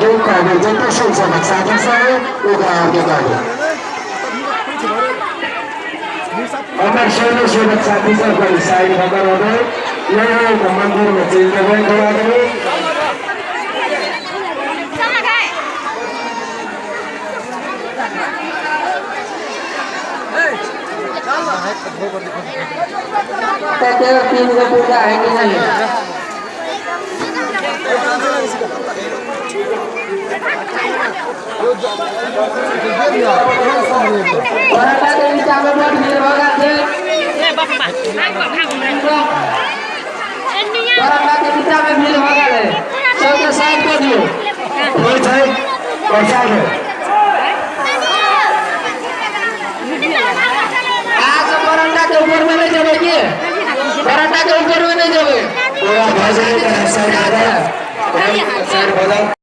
जे कहबै जते सभक साथी सब ओकरा आरके कहबै। हमर सोने सेवक साथी सब कनि साइड भऽ कऽ रहबै, नहि तऽ मंदिर में चलि जेबै दू आदमी। तीन गो पूजा है कि नहीं? पराठा के नीचा में बड़ भीड़ भऽ गेल छै। पराठा के नीचा में भीड़ भऽ गेल है, सबके साइड कऽ दियौ। होइ छै प्रसाद। आज पराठा के ऊपर में नहीं जेबै की? पराठा के ऊपर में नहीं जेबै। पूरा भऽ जेबै तऽ साइड भऽ जाउ, साइड भऽ जाउ।